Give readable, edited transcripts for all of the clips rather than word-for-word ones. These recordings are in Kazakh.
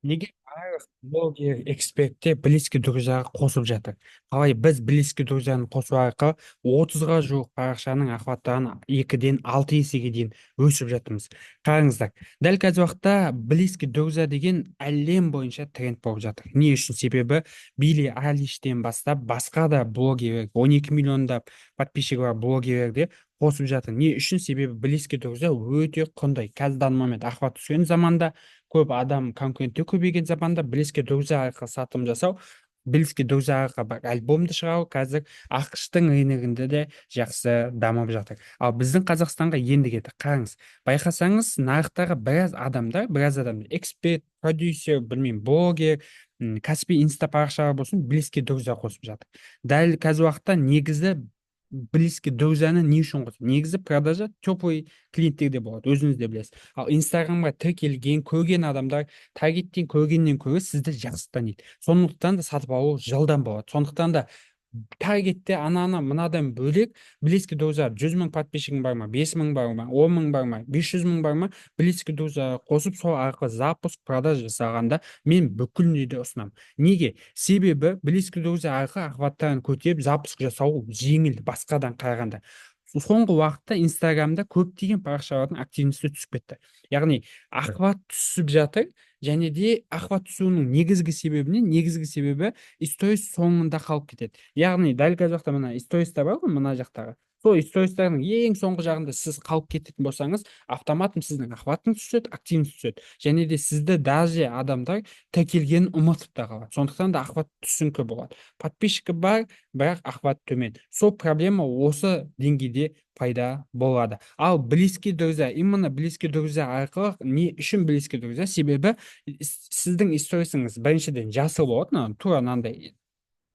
Неге барлық блогер, эксперттер близкий друзьяға қосып жатыр? Қалай біз близкий друзьяны қосу арқылы 30-ға жуық парақшаның охваттарын 2-ден 6 есеге дейін өсіп жатырмыз? Қараңыздар, дәл қазіргі уақытта близкий друзья деген әлем бойынша тренд болып жатыр. Не үшін? Себебі Билли Айлиштен бастап басқа да блогерлер, 12 миллиондап подписчигі бар блогерлер де қосып жатыр. Не үшін? Себебі близкий друзья өте құнды. Қазір, данный момент, охват түскен заманда, көп адам, конкуренттер көбейген заманда близкий друзья арқылы сатылым жасау, близкий друзья арқылы бір альбомды шығару қазір АҚШ-тың рыногында да жақсы дамып жатыр. Ал біздің Қазақстанға енді келді. Қараңыз, байқасаңыз, нарықтағы біраз адамдар, эксперт, продюсер, білмеймін, блогер, кәсіби инста парақшалар болсын, близкий друзья қосып жатыр. Дәл қазіргі уақытта негізі близкий друзьяны не үшін қосады? Негізі продажа теплый клиенттерде болады, өзіңіз де білесіз. Ал Инстаграмға тіркелген, көрген адамдар таргеттен көргеннен гөрі сізді жақсы таниды, сондықтан да сатып алу жылдам болады. Сондықтан да таргетте ананы мынадан бөлек близкий друзья, 100 000 подписчигің бар ма, 5000 бар ма, 10 000 бар ма, 500 000 бар ма, близкий друзья қосып, сол арқылы запуск продаж жасағанда мен бүкіл де ұсынамын. Неге? Себебі близкий друзья арқылы охваттарын көтеріп, запуск жасау жеңіл басқадан қарағанда. Соңғы уақытта Инстаграмда көптеген парақшалардың активності түсіп кетті, яғни охват түсіп жатыр. Және де охват түсуінің негізгі себебі не? Негізгі себебі сторис соңында қалып кетеді. Яғни дәл қазіргі уақытта мына сториста бар ғой, мына жақтағы сол стористардың ең соңғы жағында сіз қалып кететін болсаңыз, автоматом сіздің охватыңыз түседі, активность түседі және де сізді даже адамдар тіркелгенін ұмытып та қалады. Сондықтан да охват түсіңкі болады. Подписчигі бар, бірақ охват төмен. Сол проблема осы деңгейде пайда болады. Ал близкий друзья, именно близкий друзья арқылы, не үшін близкий друзья? Себебі сіздің сторисіңіз біріншіден жасыл болады, мына тура мынандай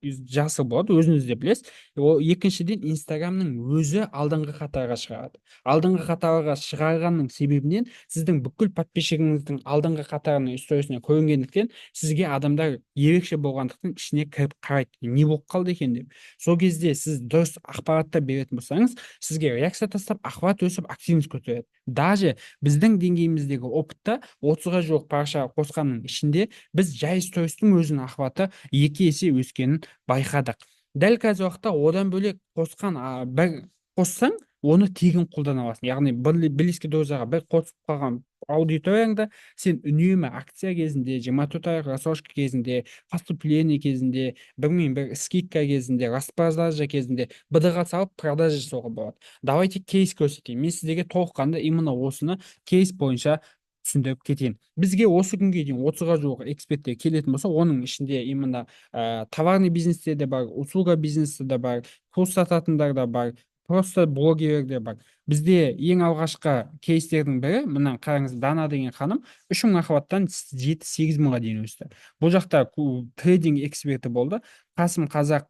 жасыл болады, өзіңіз де білесіз. Ол екіншіден, Инстаграмның өзі алдыңғы қатарға шығарады. Алдыңғы қатарға шығарғанның себебінен сіздің бүкіл подписчигіңіздің алдыңғы қатарының сторисіне көрінгендіктен, сізге адамдар ерекше болғандықтан ішіне кіріп қарайды, не болып қалды екен деп. Сол кезде сіз дұрыс ақпараттар беретін болсаңыз, сізге реакция тастап, охват өсіп, активность көтереді. Даже біздің деңгейіміздегі опытта 30-ға жуық парақша қосқанның ішінде біз жай стористің өзінің охваты 2 есе өскенін байқадық дәл қазіргі уақытта. Одан бөлек қосқан, бір қоссаң, оны тегін қолдана аласың. Яғни близкий друзьяға бір қосып қалған аудиторияңды сен үнемі акция кезінде, 24 айлық рассрочка кезінде, поступление кезінде, білмеймін, бір скидка кезінде, распродажа кезінде БД ға салып, продажа жасауға болады. Давайте кейс көрсетейін мен сіздерге толыққанды, именно осыны кейс бойынша түсіндіріп кетейін. Бізге осы күнге дейін 30-ға жуық эксперттер келетін болса, оның ішінде именно товарный бизнесте де бар, услуга бизнесі де бар, курс сататындар да бар, просто блогерлер де бар. Бізде ең алғашқы кейстердің бірі мына, қараңыз, Дана деген ханым 3000 охваттан 7-8 мыңға дейін өсті. Бұл жақта трейдинг эксперті болды Қасым Қазақ,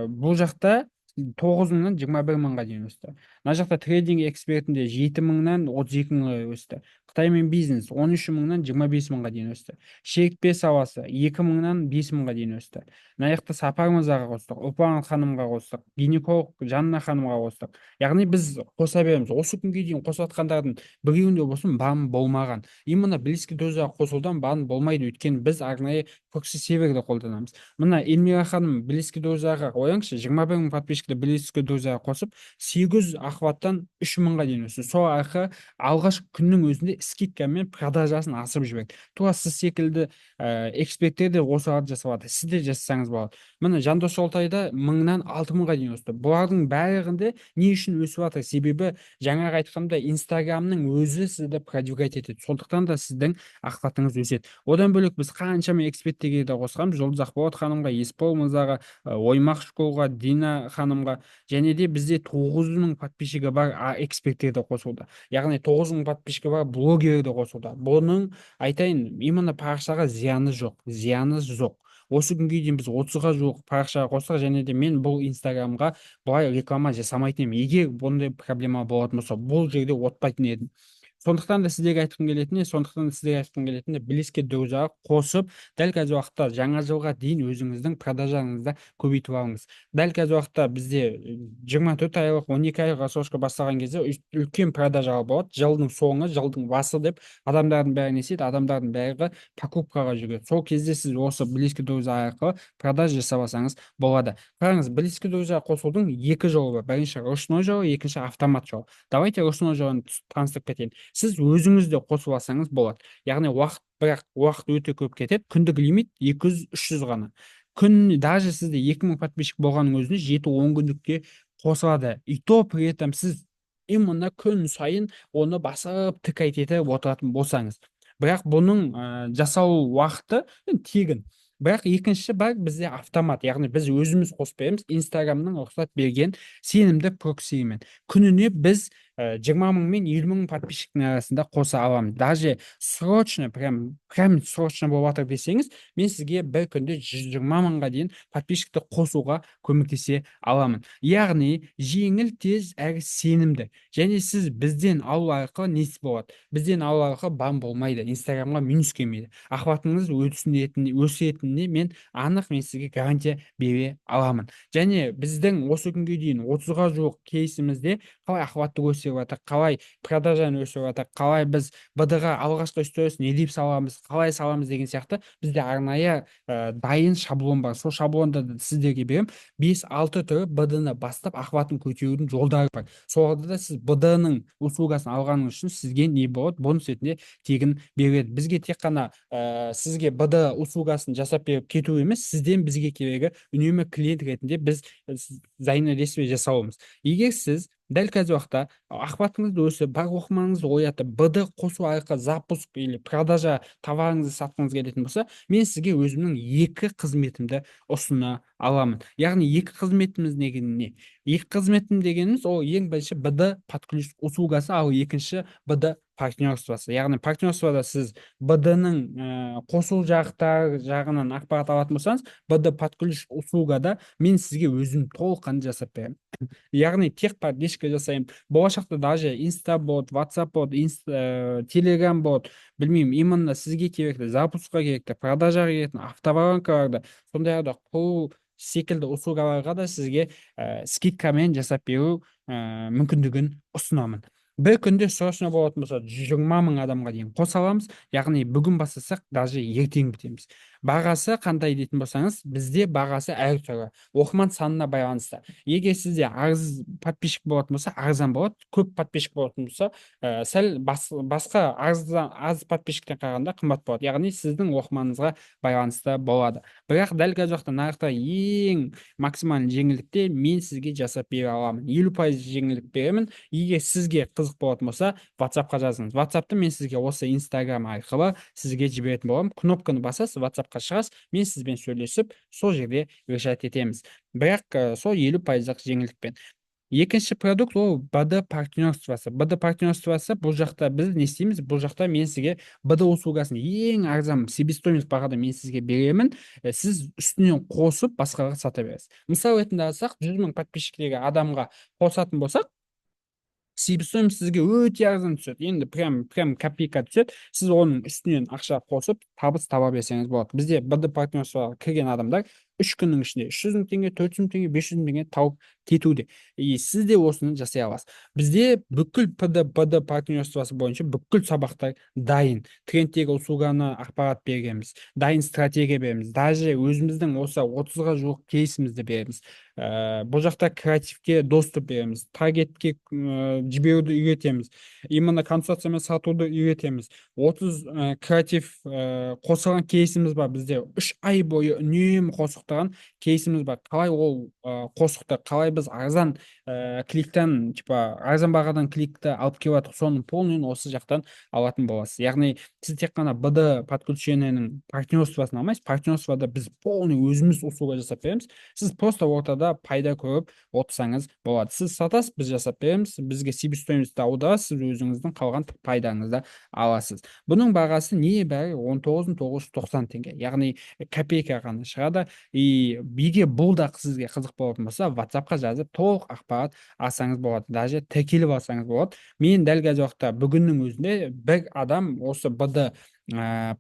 бұл жақта 9000-нан 21 мыңға дейін өсті. Мына жақта трейдинг экспертінде 7000-нан 32 мыңға өсті. Қытаймен бизнес 13 мыңнан 25 мыңға дейін өсті. Шекпе саласы 2000-нан 5000-ға дейін өсті. Мына жақта Сапар мырзаға қостық, Ұлпан ханымға қостық, гинеколог Жанна ханымға қостық. Яғни біз қоса береміз. Осы күнге дейін қосып жатқандардың біреуінде болсын бан болмаған. Именно близкий друзья қосудан бан болмайды, өйткені біз арнайы прокси серверді қолданамыз. Мына Эльмира ханым близкий друзьяға, ойлаңызшы, 21 мың подписчикті близкий друзьяға қосып, 800 охваттан 3000-ға дейін өсті. Сол арқылы алғашқы күннің өзінде скидкамен продажасын асырып жіберді. Тура сіз секілді эксперттер де осыларды жасап жатыр, сіз де жасасаңыз болады. Міне, Жандос Жолтайда 1000-нан 6000-ға дейін өсті. Бұлардың барлығында не үшін өсіп жатыр? Себебі жаңағы айтқандай, Инстаграмның өзі сізді продвигать етеді, сондықтан да сіздің охватыңыз өседі. Одан бөлек біз қаншама эксперттерге де қосқанбыз: Жұлдыз Ақболат ханымға, Есбол мырзаға, Оймақ школға, Дина ханымға. Және де бізде 900 мың подписчигі бар эксперттер де қосылды, яғни 9000 подписчигі бар блогер де қосылды. Бұның, айтайын, именно парақшаға зияны жоқ, зияны жоқ. Осы күнге дейін біз 30-ға жуық парақшаға қостық. Және де мен бұл Инстаграмға былай реклама жасамайтын едім, егер бұндай проблема болатын болса, бұл жерде отпайтын едім. Сондықтан да сіздерге айтқым келетіні, близкий друзья қосып, дәл қазіргі уақытта жаңа жылға дейін өзіңіздің продажаңызды көбейтіп алыңыз. Дәл қазіргі уақытта бізде 24 айлық, 12 айлық рассрочка бастаған кезде үлкен продажа болады. Жылдың соңы, жылдың басы деп адамдардың бәрі не істейді? Адамдардың бәрі покупкаға жүгіреді. Сол кезде сіз осы близкий друзья арқылы продажа жасап алсаңыз болады. Қараңыз, близкий друзья қосудың екі жолы бар: бірінші ручной жолы, екінші автомат жолы. Давайте ручной жолын таныстырып кетейін. Сіз өзіңіз де қосып алсаңыз болады, яғни уақыт, бірақ уақыт өте көп кетеді. Күндік лимит 200-300 ғана күн. Даже сізде 2000 подписчик болғанның өзінде 7-10 күндікте қосылады. И то при этом сіз именно күн сайын оны басып, тыкать етіп отыратын болсаңыз. Бірақ бұның жасау уақыты тегін. Бірақ екінші бар бізде автомат, яғни біз өзіміз қосып береміз Инстаграмның рұқсат берген сенімді проксиімен. Күніне біз 20 000 мен 50 000 подписчиктің арасында қоса аламыз. Даже срочно, прям прям срочно болып жатыр десеңіз, мен сізге бір күнде 120 000-ға дейін подписчикті қосуға көмектесе аламын. Яғни жеңіл, тез әрі сенімді. Және сіз бізден алу арқылы не болады? Бізден алу арқылы бан болмайды, Инстаграмға минус келмейді, охватыңыз өсетініне мен анық, мен сізге гарантия бере аламын. Және біздің осы күнге дейін 30-ға жуық кейсімізде қалай охватты өсіріп жатыр, қалай продажаны өсіріп жатыр, қалай біз БД ға алғашқы сторис не деп саламыз, қалай саламыз деген сияқты бізде арнайы дайын шаблон бар. Сол шаблонды сіздерге беремін. 5-6 түрі БД ны бастап, охватын көтерудің жолдары бар. Соларды да сіз БД ның услугасын алғаныңыз үшін сізге не болады? Бонус ретінде тегін беріледі. Бізге тек қана сізге БД услугасын жасап беріп кету емес, сізден бізге керегі үнемі клиент ретінде біз взаимодействие жасауымыз. Егер сіз дәл қазіргі уақытта охватыңызды өсіп, бар оқырманыңызды оятып, БД қосу арқылы запуск или продажа товарыңызды сатқыңыз келетін болса, мен сізге өзімнің екі қызметімді ұсына аламын. Яғни екі қызметіміз деген не? Екі қызметім дегеніміз ол ең бірінші БД под ключ услугасы, ал екінші БД партнерствосы. Яғни партнерствода сіз БД ның қосу жақтар жағынан ақпарат алатын болсаңыз, БД под ключ услугада мен сізге өзім толыққанды жасап беремін, яғни техподдержка жасаймын. Болашақта даже инста болады, WhatsApp болады, Телеграм болады, білмеймін, именно сізге керекті, запускқа керекті, продажаға керекті автоворонкаларды, сондай ақ құру секілді услугаларға да сізге скидкамен жасап беру мүмкіндігін ұсынамын. Бір күнде срочно болатын болса, 120 000 адамға дейін қоса аламыз. Яғни бүгін бастасақ, даже ертең бітеміз. Бағасы қандай дейтін болсаңыз, бізде бағасы әртүрлі, оқырман санына байланысты. Егер сізде аз подписчик болатын болса, арзан болады, көп подписчик болатын болса, сәл басқа аз подписчиктен қарағанда қымбат болады. Яғни сіздің оқырманыңызға байланысты болады. Бірақ дәл қазіргі уақытта нарықта ең максимальный жеңілдікте мен сізге жасап бере аламын, 50% жеңілдік беремін. Егер сізге қызық болатын болса, WhatsAppқа жазыңыз. WhatsAppты мен сізге осы Инстаграм арқылы сізге жіберетін боламын. Кнопканы басасыз, WhatsAppқа шығасыз, мен сізбен сөйлесіп, сол жерде решать етеміз. Бірақ сол 50%-ық жеңілдікпен. Екінші продукт ол БД партнерствосы. БД партнерствосы, бұл жақта біз не істейміз? Бұл жақта мен сізге БД услугасын ең арзан себестоимость бағада мен сізге беремін. Сіз үстінен қосып, басқаға сата бересіз. Мысал ретінде алсақ, 100 000 подписчиктегі адамға қосатын болсақ, себестоимость сізге өте арзан түседі, енді прям прям копейка түседі. Сіз оның үстінен ақша қосып, табыс таба берсеңіз болады. Бізде БД партнерствоға кірген адамдар 3 күннің ішінде 300 000 теңге, 400 000 теңге, 500 000 теңге тауып кетуде. И сіз де осыны жасай аласыз. Бізде бүкіл БД партнерствосы бойынша бүкіл сабақтар дайын. Трендтегі услуганы ақпарат бергенбіз, дайын стратегия береміз, даже өзіміздің осы 30-ға жуық кейсімізді береміз. Бұл жақта креативке доступ береміз, таргетке жіберуді үйретеміз, именно консультациямен сатуды үйретеміз. 30 креатив қосылған кейсіміз бар. Бізде 3 ай бойы үнемі қосықтаған кейсіміз бар. Қалай ол қосықты, қалай біз арзан кликтен, типа арзан бағадан кликті алып келіп жатырмық, соның полныйын осы жақтан алатын боласыз. Яғни сіз тек қана БД подключениенің партнерствосын алмайсыз, партнерствода біз полный өзіміз услуга жасап береміз. Сіз просто ортада пайда көріп отырсаңыз болады. Сіз сатасыз, біз жасап береміз, бізге себестоимостьті аударасыз, сіз өзіңіздің қалған пайдаңызды аласыз. Бұның бағасы небәрі 19 990 теңге, яғни копейка ғана шығады. И егер бұл да сізге қызық болатын болса, WhatsAppқа жазып, толық ақпарат алсаңыз болады, даже тіркеліп алсаңыз болады. Мен дәл қазіргі уақытта, бүгіннің өзінде бір адам осы БД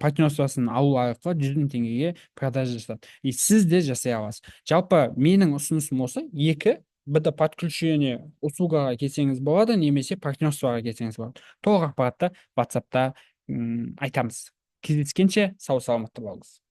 партнерствосын алу арқылы 100 000 теңгеге продажа жасады, и сіз де жасай аласыз. Жалпы, менің ұсынысым осы: екі БД подключение услугаға келсеңіз болады немесе партнерствоға келсеңіз болады. Толық ақпаратты WhatsAppта айтамыз. Кездескенше, сау саламатта болыңыз.